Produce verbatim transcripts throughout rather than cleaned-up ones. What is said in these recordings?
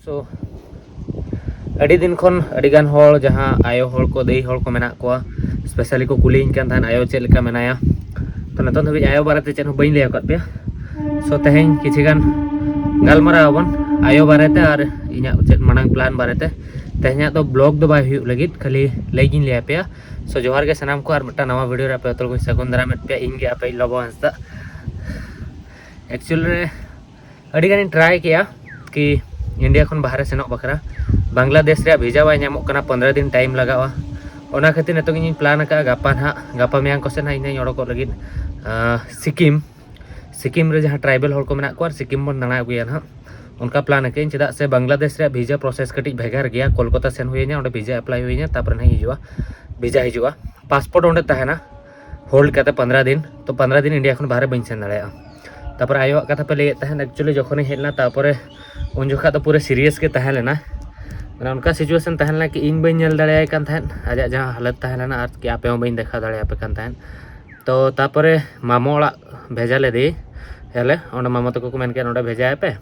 So, ᱟᱹᱰᱤ ᱫᱤᱱ ᱠᱷᱚᱱ ᱟᱹᱰᱤ ᱜᱟᱱ ᱦᱚᱲ, ᱡᱟᱦᱟᱸ ᱟᱭᱳ ᱦᱚᱲ ᱠᱚ, ᱫᱟᱹᱭ ᱦᱚᱲ ᱠᱚ ᱢᱮᱱᱟᱜ ᱠᱚᱣᱟ, specially ᱠᱚ ᱠᱩᱞᱤᱭᱤᱧ ᱠᱟᱱ ᱛᱟᱦᱮᱸᱫ, "ᱟᱭᱳ ᱪᱮᱫ ᱞᱮᱠᱟ ᱢᱮᱱᱟᱭᱟ?" ᱛᱚ, ᱱᱤᱛᱚᱜ ᱫᱷᱟᱹᱵᱤᱡ ᱟᱭᱳ ᱵᱟᱨᱮᱛᱮ ᱪᱮᱫ ᱦᱚᱸ ᱵᱟᱹᱧ ᱞᱟᱹᱭ ᱟᱠᱟᱫ ᱯᱮᱭᱟ᱾ So, ᱛᱮᱦᱮᱧ ᱠᱤᱪᱷᱤ ᱜᱟᱱ ᱜᱟᱞᱢᱟᱨᱟᱣ ᱟᱵᱚᱱ ᱟᱭᱳ ᱵᱟᱨᱮᱛᱮ ᱟᱨ ᱤᱧᱟᱹᱜ ᱪᱮᱫ ᱢᱟᱲᱟᱝ plan ᱵᱟᱨᱮᱛᱮ᱾ ᱛᱮᱦᱮᱧᱟᱜ ᱫᱚ vlog ᱫᱚ ᱵᱟᱭ ᱦᱩᱭᱩᱜ ᱞᱟᱹᱜᱤᱫ, ᱠᱷᱟᱹᱞᱤ ᱞᱟᱹᱭ ᱜᱤᱧ ᱞᱟᱹᱭ ᱟᱯᱮᱭᱟ᱾ So, ᱡᱚᱦᱟᱨ ᱜᱮ ᱥᱟᱱᱟᱢ ᱠᱚ, ᱟᱨ ᱢᱤᱫᱴᱟᱝ ᱱᱟᱣᱟ video ᱨᱮ ᱟᱯᱮ ᱡᱚᱛᱚ ᱠᱚᱧ ᱥᱟᱹᱜᱩᱱ ᱫᱟᱨᱟᱢᱮᱫ ᱯᱮᱭᱟ᱾ ᱤᱧ ᱜᱮ ᱟᱯᱮᱭᱤᱡ ᱞᱚᱵᱚ ᱦᱟᱸᱥᱫᱟ᱾ Actually ᱨᱮ ᱟᱹᱰᱤ ᱜᱟᱱᱤᱧ try ᱠᱮᱜᱼᱟ ᱠᱤ ᱤᱱᱰᱤᱭᱟ ᱠᱷᱚᱱ ᱵᱟᱦᱨᱮ ᱥᱮᱱᱚᱜ ᱵᱟᱠᱷᱨᱟ᱾ ᱵᱟᱝᱞᱟᱫᱮᱥ ᱨᱮᱭᱟᱜ visa ᱵᱟᱭ ᱧᱟᱢᱚᱜ ᱠᱟᱱᱟ, ᱯᱚᱱᱫᱽᱨᱚ ᱫᱤᱱ time ᱞᱟᱜᱟᱜᱼᱟ᱾ ᱚᱱᱟ ᱠᱷᱟᱹᱛᱤᱨ ᱱᱤᱛᱚᱜ ᱤᱧᱤᱧ plan ᱟᱠᱟᱫᱼᱟ, ᱜᱟᱯᱟ ᱱᱟᱦᱟᱜ, ᱜᱟᱯᱟ ᱢᱮᱭᱟᱝ ᱠᱚᱥᱮᱫ ᱱᱟᱦᱟᱜ ᱤᱧ ᱦᱟᱸᱜ ᱚᱰᱚᱠᱚᱜ ᱞᱟᱹᱜᱤᱫ, ᱟᱸ, ᱥᱤᱠᱤᱢ᱾ ᱥᱤᱠᱤᱢ ᱨᱮ ᱡᱟᱦᱟᱸ tribal ᱦᱚᱲ ᱠᱚ ᱢᱮᱱᱟᱜ ᱠᱚᱣᱟ, ᱟᱨ ᱥᱤᱠᱤᱢ ᱵᱚᱱ ᱫᱟᱬᱟ ᱟᱹᱜᱩᱭᱟ ᱱᱟᱦᱟᱜ, ᱚᱱᱠᱟ plan ᱟᱠᱟᱫᱟᱹᱧ᱾ ᱪᱮᱫᱟᱜ ᱥᱮ ᱵᱟᱝᱞᱟᱫᱮᱥ ᱨᱮᱭᱟᱜ visa process ᱠᱟᱹᱴᱤᱡ ᱵᱷᱮᱜᱟᱨ ᱜᱮᱭᱟ᱾ ᱠᱳᱞᱠᱟᱛᱟ ᱥᱮᱱ ᱦᱩᱭᱟᱹᱧᱟ, ᱚᱸᱰᱮ visa apply ᱦᱩᱭᱟᱹᱧᱟ, ᱛᱟᱨᱯᱚᱨᱮ ᱱᱟᱦᱟᱜ ᱤᱧ ᱦᱤᱡᱩᱜᱼᱟ, visa ᱦᱤᱡᱩᱜᱼᱟ᱾ Passport ᱚᱸᱰᱮ ᱛᱟᱦᱮᱱᱟ hold ᱠᱟᱛᱮ ᱯᱚᱱᱫᱽᱨᱚ ᱫᱤᱱ, ᱛᱚ ᱯᱚᱱᱫᱽᱨᱚ ᱫᱤᱱ ᱤᱱᱰᱤᱭᱟ ᱠᱷᱚᱱ ᱵᱟᱦᱨᱮ ᱵᱟᱹᱧ ᱥᱮᱱ ᱫᱟᱲᱮᱭᱟᱜᱼᱟ᱾ ᱛᱟᱨᱯᱚᱨᱮ ᱟᱭᱳᱣᱟᱜ ᱠᱟᱛᱷᱟ ᱯᱮ ᱞᱟᱹᱭᱮᱫ ᱛᱟᱦᱮᱸᱫ, actually ᱡᱚᱠᱷᱚᱱᱤᱧ ᱦᱮᱡ ᱞᱮᱱᱟ, ᱛᱟᱨᱯᱚᱨᱮ ᱩᱱ ᱡᱚᱠᱷᱟ ᱫᱚ ᱯᱩᱨᱟᱹ serious ᱜᱮ ᱛᱟᱦᱮᱸ ᱞᱮᱱᱟ᱾ ᱢᱟᱱᱮ ᱚᱱᱠᱟ situation ᱛᱟᱦᱮᱸ ᱞᱮᱱᱟ ᱠᱤ ᱤᱧ ᱵᱟᱹᱧ ᱧᱮᱞ ᱫᱟᱲᱮᱭᱟᱭ ᱠᱟᱱ ᱛᱟᱦᱮᱸᱫ, ᱟᱡᱟᱜ ᱡᱟᱦᱟᱸ ᱦᱟᱞᱚᱛ ᱛᱟᱦᱮᱸ ᱞᱮᱱᱟ, ᱟᱨ ᱠᱤ ᱟᱯᱮ ᱦᱚᱸ ᱵᱟᱹᱧ ᱫᱮᱠᱷᱟᱣ ᱫᱟᱲᱮᱭᱟᱯᱮ ᱠᱟᱱ ᱛᱟᱦᱮᱸᱫ᱾ ᱛᱚ ᱛᱟᱨᱯᱚᱨᱮ ᱢᱟᱢᱚ ᱚᱲᱟᱜ ᱵᱷᱮᱡᱟ ᱞᱮᱫᱮ ᱭᱟᱞᱮ, ᱚᱸᱰᱮ ᱢᱟᱢᱚ ᱛᱟᱠᱚ ᱠᱚ ᱢᱮᱱ ᱠᱮᱫ ᱱᱚᱸᱰᱮ ᱵᱷᱮᱡᱟᱭᱮᱯᱮ᱾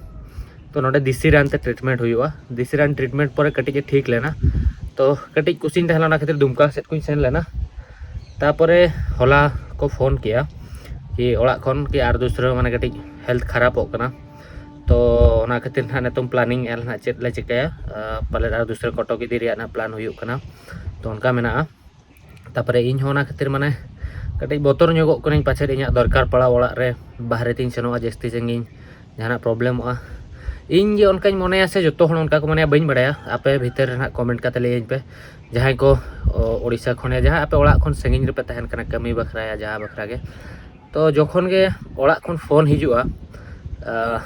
ᱛᱚ ᱱᱚᱸᱰᱮ ᱫᱮᱥᱤ ᱨᱟᱱ ᱛᱮ treatment ᱦᱩᱭᱩᱜᱼᱟ᱾ ᱫᱮᱥᱤ ᱨᱟᱱ treatment ᱯᱚᱨᱮ ᱠᱟᱹᱴᱤᱡ ᱮ ᱴᱷᱤᱠ ᱞᱮᱱᱟ᱾ ᱛᱚ ᱠᱟᱹᱴᱤᱡ ᱠᱩᱥᱤᱧ ᱛᱟᱦᱮᱸ ᱞᱮᱱᱟ, ᱚᱱᱟ ᱠᱷᱟᱹᱛᱤᱨ ᱫᱩᱢᱠᱟ ᱥᱮᱫ ᱠᱚᱧ ᱥᱮᱱ ᱞᱮᱱᱟ᱾ ᱛᱟᱨᱯᱚᱨᱮ ᱦᱚᱞᱟ ᱠᱚ ᱯᱷᱳᱱ ᱠᱮᱜᱼᱟ ᱠᱤ ᱚᱲᱟᱜ ᱠᱷᱚᱱ ᱠᱤ ᱟᱨ ᱫᱩᱥᱨᱟᱹ ᱢᱟᱱᱮ ᱠᱟᱹᱴᱤᱡ health ᱠᱷᱟᱨᱟᱯᱚᱜ ᱠᱟᱱᱟ᱾ ᱛᱚ ᱚᱱᱟ ᱠᱷᱟᱹᱛᱤᱨ ᱱᱟᱦᱟᱜ ᱱᱤᱛᱚᱝ planning ᱮᱫᱼᱟ ᱱᱟᱦᱟᱜ ᱪᱮᱫ ᱞᱮ ᱪᱤᱠᱟᱹᱭᱟ᱾ ᱟᱨ ᱯᱟᱞᱮᱫ ᱟᱨ ᱫᱩᱥᱨᱟᱹ ᱠᱚᱴᱚᱠ ᱤᱫᱤ ᱨᱮᱭᱟᱜ ᱱᱟᱦᱟᱜ plan ᱦᱩᱭᱩᱜ ᱠᱟᱱᱟ᱾ ᱛᱚ ᱚᱱᱠᱟ ᱢᱮᱱᱟᱜᱼᱟ᱾ ᱛᱟᱨᱯᱚᱨᱮ ᱤᱧ ᱦᱚᱸ ᱚᱱᱟ ᱠᱷᱟᱹᱛᱤᱨ ᱢᱟᱱᱮ ᱠᱟᱹᱴᱤᱡ ᱵᱚᱛᱚᱨ ᱧᱚᱜᱚᱜ ᱠᱟᱹᱱᱟᱹᱧ, ᱯᱟᱪᱮᱫ ᱤᱧᱟᱹᱜ ᱫᱚᱨᱠᱟᱨ ᱯᱟᱲᱟᱣ ᱚᱲᱟᱜ ᱨᱮ, ᱵᱟᱦᱨᱮ ᱛᱤᱧ ᱥᱮᱱᱚᱜᱼᱟ ᱡᱟᱹᱥᱛᱤ ᱥᱟᱺᱜᱤᱧ, ᱡᱟᱦᱟᱱᱟᱜ problemᱚᱜᱼᱟ᱾ ᱤᱧ ᱜᱮ ᱚᱱᱠᱟᱧ ᱢᱚᱱᱮᱭᱟ ᱥᱮ ᱡᱚᱛᱚ ᱦᱚᱲ ᱚᱱᱠᱟ ᱠᱚ ᱢᱚᱱᱮᱭᱟ, ᱵᱟᱹᱧ ᱵᱟᱲᱟᱭᱟ᱾ ᱟᱯᱮ ᱵᱷᱤᱛᱟᱹᱨ ᱨᱮ ᱱᱟᱦᱟᱜ comment ᱠᱟᱛᱮ ᱞᱟᱹᱭᱟᱹᱧ ᱯᱮ, ᱡᱟᱦᱟᱸᱭ ᱠᱚ, ᱚ, ᱳᱰᱤᱥᱟ ᱠᱷᱚᱱ ᱭᱟ ᱡᱟᱦᱟᱸ ᱟᱯᱮ ᱚᱲᱟᱜ ᱠᱷᱚᱱ ᱥᱟᱺᱜᱤᱧ ᱨᱮᱯᱮ ᱛᱟᱦᱮᱱ ᱠᱟᱱᱟ, ᱠᱟᱹᱢᱤ ᱵᱟᱠᱷᱨᱟ ᱭᱟ ᱡᱟᱦᱟᱸ ᱵᱟᱠᱷᱨᱟ ᱜᱮ, ᱛᱚ ᱡᱚᱠᱷᱚᱱ ᱜᱮ ᱚᱲᱟᱜ ᱠᱷᱚᱱ ᱯᱷᱳᱱ ᱦᱤᱡᱩᱜᱼᱟ, ᱟᱦ,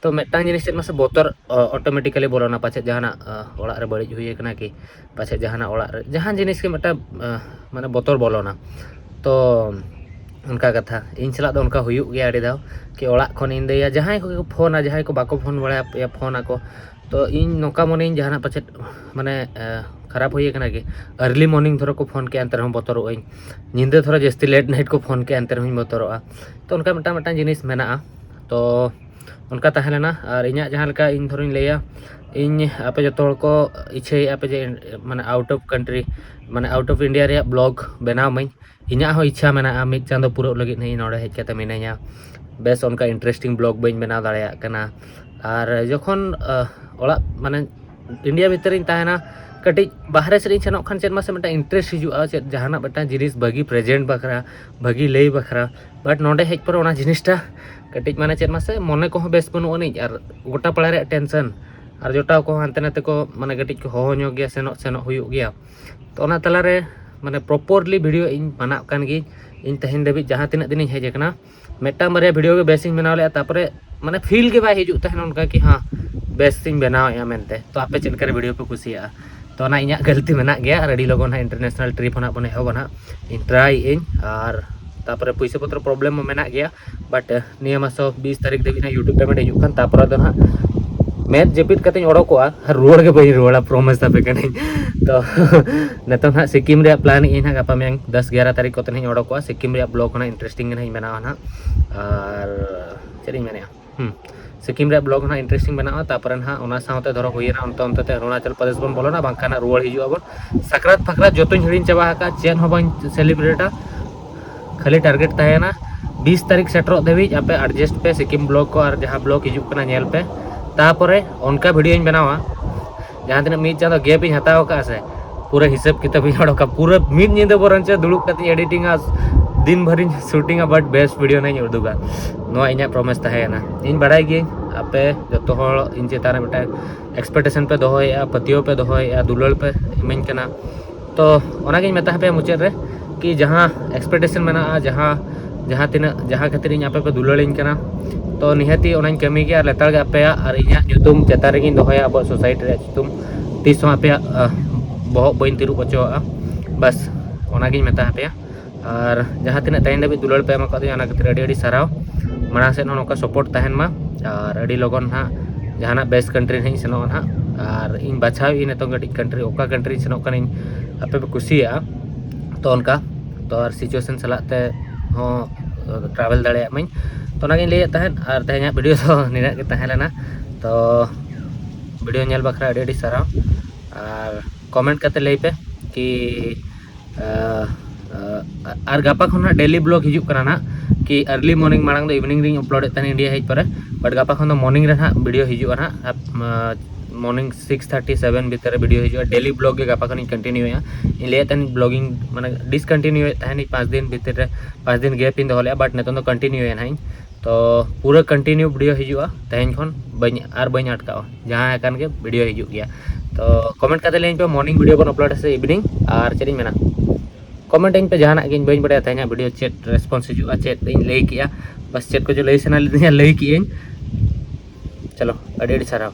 ᱛᱚ ᱢᱤᱫᱴᱟᱝ ᱡᱤᱱᱤᱥ ᱪᱮᱫ ᱢᱟᱥᱮ ᱵᱚᱛᱚᱨ, ᱚ, automatically ᱵᱚᱞᱚᱱᱟ, ᱯᱟᱪᱮᱫ ᱡᱟᱦᱟᱱᱟᱜ, ᱟᱦ, ᱚᱲᱟᱜ ᱨᱮ ᱵᱟᱹᱲᱤᱡ ᱦᱩᱭ ᱟᱠᱟᱱᱟ ᱠᱤ ᱯᱟᱪᱮᱫ ᱡᱟᱦᱟᱱᱟᱜ ᱚᱲᱟᱜ ᱨᱮ ᱡᱟᱦᱟᱸ ᱡᱤᱱᱤᱥ ᱜᱮ ᱢᱤᱫᱴᱟᱝ, ᱟᱦ, ᱢᱟᱱᱮ ᱵᱚᱛᱚᱨ ᱵᱚᱞᱚᱱᱟ᱾ ᱛᱚ ᱚᱱᱠᱟ ᱠᱟᱛᱷᱟ ᱤᱧ ᱥᱟᱞᱟᱜ ᱫᱚ ᱚᱱᱠᱟ ᱦᱩᱭᱩᱜ ᱜᱮᱭᱟ ᱟᱹᱰᱤ ᱫᱷᱟᱣ ᱠᱤ ᱚᱲᱟᱜ ᱠᱷᱚᱱ ᱤᱧ ᱞᱟᱹᱭᱟ, ᱡᱟᱦᱟᱸᱭ ᱠᱚᱜᱮ ᱠᱚ ᱯᱷᱳᱱᱟ, ᱡᱟᱦᱟᱸᱭ ᱠᱚ ᱵᱟᱠᱚ ᱯᱷᱳᱱ ᱵᱟᱲᱟᱭᱟ, ᱯᱷᱳᱱ ᱟᱠᱚ, ᱛᱚ ᱤᱧ ᱱᱚᱝᱠᱟ ᱢᱚᱱᱮᱭᱟᱹᱧ ᱡᱟᱦᱟᱱᱟᱜ ᱯᱟᱪᱮᱫ ᱢᱟᱱᱮ, ᱟᱦ, ᱠᱷᱟᱨᱟᱯ ᱦᱩᱭ ᱟᱠᱟᱱᱟ ᱠᱤ, early morning ᱫᱷᱚᱨᱚ ᱠᱚ ᱯᱷᱳᱱ ᱠᱮᱜᱼᱟ, ᱮᱱᱛᱮ ᱨᱮᱦᱚᱸ ᱵᱚᱛᱚᱨᱚᱜ ᱟᱹᱧ᱾ ᱧᱤᱫᱟᱹ ᱫᱷᱚᱨᱚ ᱡᱟᱹᱥᱛᱤ late night ᱠᱚ ᱯᱷᱳᱱ ᱠᱮᱜᱼᱟ, ᱮᱱᱛᱮ ᱨᱮᱦᱚᱸᱧ ᱵᱚᱛᱚᱨᱚᱜᱼᱟ᱾ ᱛᱚ ᱚᱱᱠᱟ ᱢᱤᱫᱴᱟᱝ ᱢᱤᱫᱴᱟᱝ ᱡᱤᱱᱤᱥ ᱢᱮᱱᱟᱜᱼᱟ᱾ ᱛᱚ ᱚᱱᱠᱟ ᱛᱟᱦᱮᱸ ᱞᱮᱱᱟ᱾ ᱟᱨ ᱤᱧᱟᱹᱜ ᱡᱟᱦᱟᱸ ᱞᱮᱠᱟ, ᱤᱧ ᱫᱷᱚᱨᱚᱧ ᱞᱟᱹᱭᱟ, ᱤᱧ ᱟᱯᱮ ᱡᱚᱛᱚ ᱦᱚᱲ ᱠᱚ ᱤᱪᱪᱷᱟᱹᱭᱮᱫᱼᱟ ᱯᱮ ᱡᱮ ᱢᱟᱱᱮ out of country, ᱢᱟᱱᱮ out of India ᱨᱮᱭᱟᱜ vlog ᱵᱮᱱᱟᱣ ᱢᱟᱹᱧ᱾ ᱤᱧᱟᱹᱜ ᱦᱚᱸ ᱤᱪᱪᱷᱟ ᱢᱮᱱᱟᱜᱼᱟ ᱢᱤᱫ ᱪᱟᱸᱫᱚ ᱯᱩᱨᱟᱹᱜ ᱞᱟᱹᱜᱤᱫ ᱤᱧ ᱱᱚᱰᱮ ᱦᱮᱡ ᱠᱟᱛᱮ ᱢᱤᱱᱟᱹᱧᱟ, ᱵᱮᱥ ᱚᱱᱠᱟ interesting vlog ᱵᱟᱹᱧ ᱵᱮᱱᱟᱣ ᱫᱟᱲᱮᱭᱟᱜ ᱠᱟᱱᱟ᱾ ᱟᱨ ᱡᱚᱠᱷᱚᱱ ᱚᱲᱟᱜ ᱢᱟᱱᱮ ᱤᱱᱰᱤᱭᱟ ᱵᱷᱤᱛᱨᱤᱧ ᱛᱟᱦᱮᱱᱟ, ᱠᱟᱹᱴᱤᱡ ᱵᱟᱦᱨᱮ ᱥᱮᱫ ᱤᱧ ᱥᱮᱱᱚᱜ ᱠᱷᱟᱱ ᱪᱮᱫ ᱢᱟᱥᱮ ᱢᱤᱫᱴᱟᱝ interest ᱦᱤᱡᱩᱜᱼᱟ, ᱪᱮᱫ ᱡᱟᱦᱟᱱᱟᱜ ᱢᱤᱫᱴᱟᱝ ᱡᱤᱱᱤᱥ ᱵᱷᱟᱹᱜᱤ present ᱵᱟᱠᱷᱨᱟ, ᱵᱷᱟᱹᱜᱤ ᱞᱟᱹᱭ ᱵᱟᱠᱷᱨᱟ᱾ But ᱱᱚᱰᱮ ᱦᱮᱡ ᱯᱚᱨᱮ ᱚᱱᱟ ᱡᱤᱱᱤᱥᱴᱟ ᱠᱟᱹᱴᱤᱡ ᱢᱟᱱᱮ ᱪᱮᱫ ᱢᱟᱥᱮ ᱢᱚᱱᱮ ᱠᱚᱦᱚᱸ ᱵᱮᱥ ᱵᱟᱹᱱᱩᱜ ᱟᱹᱱᱤᱡ, ᱟᱨ ᱜᱚᱴᱟ ᱯᱟᱲᱟ ᱨᱮᱭᱟᱜ tension, ᱟᱨ ᱡᱚᱴᱟᱣ ᱠᱚᱦᱚᱸ ᱦᱟᱱᱛᱮ ᱱᱟᱛᱮ ᱠᱚ ᱢᱟᱱᱮ ᱠᱟᱹᱴᱤᱡ ᱠᱚ ᱦᱚᱦᱚ ᱧᱚᱜ ᱜᱮᱭᱟ, ᱥᱮᱱᱚᱜ ᱥᱮᱱᱚᱜ ᱦᱩᱭᱩᱜ ᱜᱮᱭᱟ᱾ ᱛᱚ ᱚᱱᱟ ᱛᱟᱞᱟᱨᱮ ᱢᱟᱱᱮ properly video ᱤᱧ ᱵᱮᱱᱟᱣ ᱠᱟᱱ ᱜᱤᱭᱟᱹᱧ᱾ ᱤᱧ ᱛᱮᱦᱮᱧ ᱫᱷᱟᱹᱵᱤᱡ ᱡᱟᱦᱟᱸ ᱛᱤᱱᱟᱹᱜ ᱫᱤᱱᱤᱧ ᱦᱮᱡ ᱟᱠᱟᱱᱟ, ᱢᱤᱫᱴᱟᱝ ᱵᱟᱨᱭᱟ video ᱜᱮ ᱵᱮᱥᱤᱧ ᱵᱮᱱᱟᱣ ᱞᱮᱫᱼᱟ, ᱛᱟᱨᱯᱚᱨᱮ ᱢᱟᱱᱮ feel ᱜᱮ ᱵᱟᱭ ᱦᱤᱡᱩᱜ ᱛᱟᱦᱮᱱ ᱚᱱᱠᱟ ᱠᱤ ᱦᱮᱸ ᱵᱮᱥ ᱤᱧ ᱵᱮᱱᱟᱣᱮᱫᱼᱟ ᱢᱮᱱᱛᱮ᱾ ᱛᱚ ᱟᱯᱮ ᱪᱮᱫ ᱞᱮᱠᱟᱨᱮ video ᱯᱮ ᱠᱩᱥᱤᱭᱟᱜᱼᱟ? ᱛᱚ ᱚᱱᱟ ᱤᱧᱟᱹᱜ ᱜᱟᱹᱞᱛᱤ ᱢᱮᱱᱟᱜ ᱜᱮᱭᱟ, ᱟᱨ ᱟᱹᱰᱤ ᱞᱚᱜᱚᱱ ᱦᱟᱸᱜ international trip ᱦᱚᱸ ᱱᱟᱜ ᱵᱚᱱ ᱮᱦᱚᱵᱟ ᱱᱟᱜ᱾ ᱤᱧ try ᱟᱹᱧ, ᱟᱨ ᱛᱟᱨᱯᱚᱨᱮ ᱯᱩᱭᱥᱟᱹ ᱯᱚᱛᱨᱚ problem ᱦᱚᱸ ᱢᱮᱱᱟᱜ ᱜᱮᱭᱟ, but ᱱᱤᱭᱟᱹ ᱢᱟᱥ ᱦᱚᱸ ᱵᱤᱥ ᱛᱟᱹᱨᱤᱠᱷ ᱫᱷᱟᱹᱵᱤᱡ ᱱᱟᱜ YouTube payment ᱦᱤᱡᱩᱜ ᱠᱷᱟᱱ, ᱛᱟᱨᱯᱚᱨᱮ ᱫᱚ ᱱᱟᱜ ᱢᱮᱫ ᱡᱟᱹᱯᱤᱫ ᱠᱟᱛᱮᱧ ᱚᱰᱚᱠᱚᱜᱼᱟ, ᱟᱨ ᱨᱩᱣᱟᱹᱲ ᱜᱮ ᱵᱟᱹᱧ ᱨᱩᱣᱟᱹᱲᱟ, promise ᱟᱯᱮ ᱠᱟᱹᱱᱟᱹᱧ᱾ ᱛᱚ ᱱᱤᱛᱚᱝ ᱦᱟᱸᱜ ᱥᱤᱠᱤᱢ ᱨᱮᱭᱟᱜ plan ᱤᱧ ᱦᱟᱸᱜ ᱜᱟᱯᱟ ᱢᱮᱭᱟᱝ ᱫᱚᱥ ᱮᱜᱟᱨᱚ ᱛᱟᱹᱨᱤᱠᱷ ᱠᱚᱛᱮ ᱱᱟᱜ ᱤᱧ ᱚᱰᱚᱠᱚᱜᱼᱟ᱾ ᱥᱤᱠᱤᱢ ᱨᱮᱭᱟᱜ vlog ᱦᱚᱸ ᱱᱟᱜ interesting ᱜᱮ ᱱᱟᱜ ᱤᱧ ᱵᱮᱱᱟᱣᱟ ᱱᱟᱜ᱾ ᱟᱨ ᱪᱮᱫ ᱤᱧ ᱢᱮᱱᱮᱫᱼᱟ, ᱦᱩᱸ, ᱥᱤᱠᱤᱢ ᱨᱮᱭᱟᱜ vlog ᱦᱚᱸ ᱱᱟᱜ interesting ᱵᱮᱱᱟᱜᱼᱟ᱾ ᱛᱟᱨᱯᱚᱨᱮ ᱱᱟᱜ ᱚᱱᱟ ᱥᱟᱶᱛᱮ ᱫᱷᱚᱨᱚ ᱦᱩᱭᱮᱱᱟ, ᱚᱱᱛᱮ ᱚᱱᱛᱮ ᱛᱮ ᱚᱨᱩᱱᱟᱪᱚᱞ ᱯᱨᱚᱫᱮᱥ ᱵᱚᱱ ᱵᱚᱞᱚᱱᱟ, ᱵᱟᱝᱠᱷᱟᱱ ᱱᱟᱜ ᱨᱩᱣᱟᱹᱲ ᱦᱤᱡᱩᱜ ᱟᱵᱚᱱ᱾ ᱥᱟᱠᱨᱟᱛ ᱯᱷᱟᱠᱨᱟᱛ ᱡᱚᱛᱚᱧ ᱦᱤᱲᱤᱧ ᱪᱟᱵᱟ ᱟᱠᱟᱫᱼᱟ, ᱪᱮᱫ ᱦᱚᱸ ᱵᱟᱹᱧ celebrateᱟ᱾ ᱠᱷᱟᱹᱞᱤ target ᱛᱟᱦᱮᱸᱭᱮᱱᱟ ᱵᱤᱥ ᱛᱟᱹᱨᱤᱠᱷ ᱥᱮᱴᱮᱨᱚᱜ ᱫᱷᱟᱹᱵᱤᱡ ᱟᱯᱮ adjust ᱯᱮ, ᱥᱤᱠᱤᱢ vlog ᱠᱚ ᱟᱨ ᱡᱟᱦᱟᱸ vlog ᱦᱤᱡᱩᱜ ᱠᱟᱱᱟ ᱧᱮᱞ ᱯᱮ᱾ ᱛᱟᱨᱯᱚᱨᱮ ᱚᱱᱠᱟ videoᱧ ᱵᱮᱱᱟᱣᱟ, ᱡᱟᱦᱟᱸ ᱛᱤᱱᱟᱹᱜ ᱢᱤᱫ ᱪᱟᱸᱫᱚ gap ᱤᱧ ᱦᱟᱛᱟᱣ ᱟᱠᱟᱫᱼᱟ ᱥᱮ, ᱯᱩᱨᱟᱹ ᱦᱤᱥᱟᱹᱵ ᱠᱤᱛᱟᱹᱵ ᱤᱧ ᱚᱰᱚᱠᱟ, ᱯᱩᱨᱟᱹ ᱢᱤᱫ ᱧᱤᱫᱟᱹ ᱵᱚᱨᱚᱱ ᱪᱚ ᱫᱩᱲᱩᱵ ᱠᱟᱛᱮᱧ editingᱟ, ᱫᱤᱱ ᱵᱷᱟᱹᱨᱤᱧ shootingᱟ, but best video ᱱᱟᱜ ᱤᱧ ᱩᱫᱩᱜᱟ᱾ ᱱᱚᱣᱟ ᱤᱧᱟᱹᱜ promise ᱛᱟᱦᱮᱸᱭᱮᱱᱟ᱾ ᱤᱧ ᱵᱟᱲᱟᱭ ᱜᱤᱭᱟᱹᱧ ᱟᱯᱮ ᱡᱚᱛᱚ ᱦᱚᱲ ᱤᱧ ᱪᱮᱛᱟᱱ ᱨᱮ ᱢᱤᱫᱴᱟᱝ expectation ᱯᱮ ᱫᱚᱦᱚᱭᱮᱫᱼᱟ, ᱯᱟᱹᱛᱭᱟᱹᱣ ᱯᱮ ᱫᱚᱦᱚᱭᱮᱫᱼᱟ, ᱫᱩᱞᱟᱹᱲ ᱯᱮ ᱤᱢᱟᱹᱧ ᱠᱟᱱᱟ᱾ ᱛᱚ ᱚᱱᱟᱜᱤᱧ ᱢᱮᱛᱟ ᱯᱮᱭᱟ ᱢᱩᱪᱟᱹᱫ ᱨᱮ, ᱠᱤ ᱡᱟᱦᱟᱸ expectation ᱢᱮᱱᱟᱜᱼᱟ, ᱡᱟᱦᱟᱸ ᱡᱟᱦᱟᱸ ᱛᱤᱱᱟᱹᱜ, ᱡᱟᱦᱟᱸ ᱠᱷᱟᱹᱛᱤᱨ ᱤᱧ ᱟᱯᱮ ᱯᱮ ᱫᱩᱞᱟᱹᱲᱤᱧ ᱠᱟᱱᱟ, ᱛᱚ ᱱᱤᱦᱟᱹᱛᱤ ᱚᱱᱟᱧ ᱠᱟᱹᱢᱤ ᱜᱮᱭᱟ᱾ ᱟᱨ ᱞᱮᱛᱟᱲ ᱜᱮ ᱟᱯᱮᱭᱟᱜ ᱟᱨ ᱤᱧᱟᱹᱜ ᱧᱩᱛᱩᱢ ᱪᱮᱛᱟᱱ ᱨᱮᱜᱤᱧ ᱫᱚᱦᱚᱭᱟ, ᱟᱵᱚᱣᱟᱜ society ᱨᱮᱭᱟᱜ ᱧᱩᱛᱩᱢ᱾ ᱛᱤᱥ ᱦᱚᱸ ᱟᱯᱮᱭᱟᱜ, ᱟᱦ, ᱵᱚᱦᱚᱜ ᱵᱟᱹᱧ ᱛᱤᱨᱩᱵ ᱦᱚᱪᱚᱣᱟᱜᱼᱟ᱾ ᱵᱟᱥ ᱚᱱᱟᱜᱤᱧ ᱢᱮᱛᱟ ᱟᱯᱮᱭᱟ᱾ ᱟᱨ ᱡᱟᱦᱟᱸ ᱛᱤᱱᱟᱹᱜ ᱛᱮᱦᱮᱧ ᱫᱷᱟᱹᱵᱤᱡ ᱫᱩᱞᱟᱹᱲ ᱯᱮ ᱮᱢ ᱟᱠᱟᱫᱤᱧᱟ, ᱚᱱᱟ ᱠᱷᱟᱹᱛᱤᱨ ᱟᱹᱰᱤ ᱟᱹᱰᱤ ᱥᱟᱨᱦᱟᱣ᱾ ᱢᱟᱲᱟᱝ ᱥᱮᱫ ᱦᱚᱸ ᱱᱚᱝᱠᱟ support ᱛᱟᱦᱮᱱ ᱢᱟ᱾ ᱟᱨ ᱟᱹᱰᱤ ᱞᱚᱜᱚᱱ ᱦᱟᱸᱜ ᱡᱟᱦᱟᱱᱟᱜ best country ᱨᱮ ᱦᱟᱸᱜ ᱤᱧ ᱥᱮᱱᱚᱜᱼᱟ ᱦᱟᱸᱜ᱾ ᱟᱨ ᱤᱧ ᱵᱟᱪᱷᱟᱣᱮᱫᱼᱟᱹᱧ ᱱᱤᱛᱚᱝ ᱠᱟᱹᱴᱤᱡ country, ᱚᱠᱟ country ᱥᱮᱱᱚᱜ ᱠᱟᱹᱱᱟᱹᱧ ᱟᱯᱮ ᱯᱮ ᱠᱩᱥᱤᱭᱟᱜᱼᱟ, ᱛᱚ ᱚᱱᱠᱟ᱾ ᱛᱚ ᱟᱨ situation ᱥᱟᱞᱟᱜ ᱛᱮ ᱦᱚᱸ travel ᱫᱟᱲᱮᱭᱟᱜ ᱢᱟᱹᱧ᱾ ᱚᱱᱟᱜᱤᱧ ᱞᱟᱹᱭᱮᱫ ᱛᱟᱦᱮᱸᱫ᱾ ᱟᱨ ᱛᱮᱦᱮᱧᱟᱜ ᱵᱷᱤᱰᱤᱭᱳ ᱫᱚ ᱱᱤᱱᱟᱹᱜ ᱜᱮ ᱛᱟᱦᱮᱸ ᱞᱮᱱᱟ᱾ ᱛᱚ ᱵᱷᱤᱰᱤᱭᱳ ᱧᱮᱞ ᱵᱟᱠᱷᱨᱟ ᱟᱹᱰᱤ ᱟᱹᱰᱤ ᱥᱟᱨᱦᱟᱣ᱾ ᱟᱨ ᱠᱚᱢᱮᱱᱴ ᱠᱟᱛᱮ ᱞᱟᱹᱭ ᱯᱮ ᱠᱤ ᱟᱨ ᱜᱟᱯᱟ ᱠᱷᱚᱱ ᱦᱟᱸᱜ ᱰᱮᱞᱤ ᱵᱞᱚᱜ ᱦᱤᱡᱩᱜ ᱠᱟᱱᱟ ᱱᱟᱦᱟᱜ᱾ ᱠᱤ ᱟᱨᱞᱤ ᱢᱚᱨᱱᱤᱝ ᱢᱟᱲᱟᱝ ᱫᱚ ᱤᱵᱷᱤᱱᱤᱝ ᱨᱤᱧ ᱟᱯᱞᱳᱰᱮᱫ ᱛᱟᱦᱮᱱ ᱤᱱᱰᱤᱭᱟ ᱦᱮᱡ ᱯᱚᱨᱮ, ᱵᱟᱴ ᱜᱟᱯᱟ ᱠᱷᱚᱱ ᱫᱚ ᱢᱚᱨᱱᱤᱝ ᱨᱮ ᱱᱟᱦᱟᱜ ᱵᱷᱤᱰᱤᱭᱳ ᱦᱤᱡᱩᱜᱼᱟ ᱱᱟᱦᱟᱜ᱾ ᱢᱚᱨᱱᱤᱝ ᱥᱤᱠᱥ ᱛᱷᱟᱨᱴᱤ ᱥᱮᱵᱷᱮᱱ ᱵᱷᱤᱛᱤᱨ ᱨᱮ ᱵᱷᱤᱰᱤᱭᱳ ᱦᱤᱡᱩᱜᱼᱟ᱾ ᱰᱮᱞᱤ ᱵᱞᱚᱜ ᱜᱮ ᱜᱟᱯᱟ ᱠᱷᱚᱱᱤᱧ ᱠᱚᱱᱴᱤᱱᱤᱭᱩᱭᱟ᱾ ᱤᱧ ᱞᱟᱹᱭᱮᱫ ᱛᱟᱦᱮᱱ ᱵᱞᱚᱜᱤᱝ ᱢᱟᱱᱮ ᱰᱤᱥᱠᱚᱱᱴᱤᱱᱤᱭᱩᱭᱮᱫ ᱛᱟᱦᱮᱱᱤᱧ ᱯᱟᱸᱪ ᱫᱤᱱ ᱵᱷᱤᱛᱤᱨ ᱨᱮ, ᱯᱟᱸᱪ ᱫᱤᱱ ᱜᱮᱯ ᱤᱧ ᱫᱚᱦᱚ ᱞᱮᱫᱼᱟ, ᱵᱟᱴ ᱱᱤᱛᱚᱝ ᱫᱚ ᱠᱚᱱᱴᱤᱱᱤᱭᱩᱭᱟ ᱱᱟᱦᱟᱜ ᱤᱧ᱾ ᱛᱚ ᱯᱩᱨᱟᱹ ᱠᱚᱱᱴᱤᱱᱤᱭᱩ ᱵᱷᱤᱰᱤᱭᱳ ᱦᱤᱡᱩᱜᱼᱟ ᱛᱮᱦᱮᱧ ᱠᱷᱚᱱ, ᱵᱟᱹᱧ ᱟᱨ ᱵᱟᱹᱧ ᱟᱴᱠᱟᱣᱟ, ᱡᱟᱦᱟᱸ ᱟᱠᱟᱱ ᱜᱮ ᱵᱷᱤᱰᱤᱭᱳ ᱦᱤᱡᱩᱜ ᱜᱮᱭᱟ᱾ ᱛᱚ ᱠᱚᱢᱮᱱᱴ ᱠᱟᱛᱮ ᱞᱟᱹᱭᱟᱹᱧ ᱯᱮ ᱢᱚᱨᱱᱤᱝ ᱵᱷᱤᱰᱤᱭᱳ ᱵᱚᱱ ᱟᱯᱞᱳᱰᱟ ᱥᱮ ᱤᱵᱷᱤᱱᱤᱝ, ᱟᱨ ᱪᱮᱫ ᱤᱧ ᱢᱮᱱᱟ, ᱠᱚᱢᱮᱱᱴ ᱟᱹᱧ ᱯᱮ ᱡᱟᱦᱟᱱᱟᱜ ᱜᱮ, ᱤᱧ ᱵᱟᱹᱧ ᱵᱟᱲᱟᱭᱟ ᱛᱮᱦᱮᱧᱟᱜ ᱵᱷᱤᱰᱤᱭᱳ ᱪᱮᱫ ᱨᱮᱥᱯᱚᱱᱥ ᱦᱤᱡᱩᱜᱼᱟ, ᱪᱮᱫ ᱤᱧ ᱞᱟᱹᱭ ᱠᱮᱜᱼᱟ, ᱵᱟᱥ ᱪᱮᱫ ᱠᱚᱪᱚ ᱞᱟᱹᱭ ᱥᱟᱱᱟ ᱞᱤᱫᱤᱧᱟ, ᱞᱟᱹᱭ ᱠᱮᱜᱼᱟᱹᱧ᱾ ᱪᱚᱞᱚ, ᱟᱹᱰᱤ ᱟᱹᱰᱤ ᱥᱟᱨᱦᱟᱣ᱾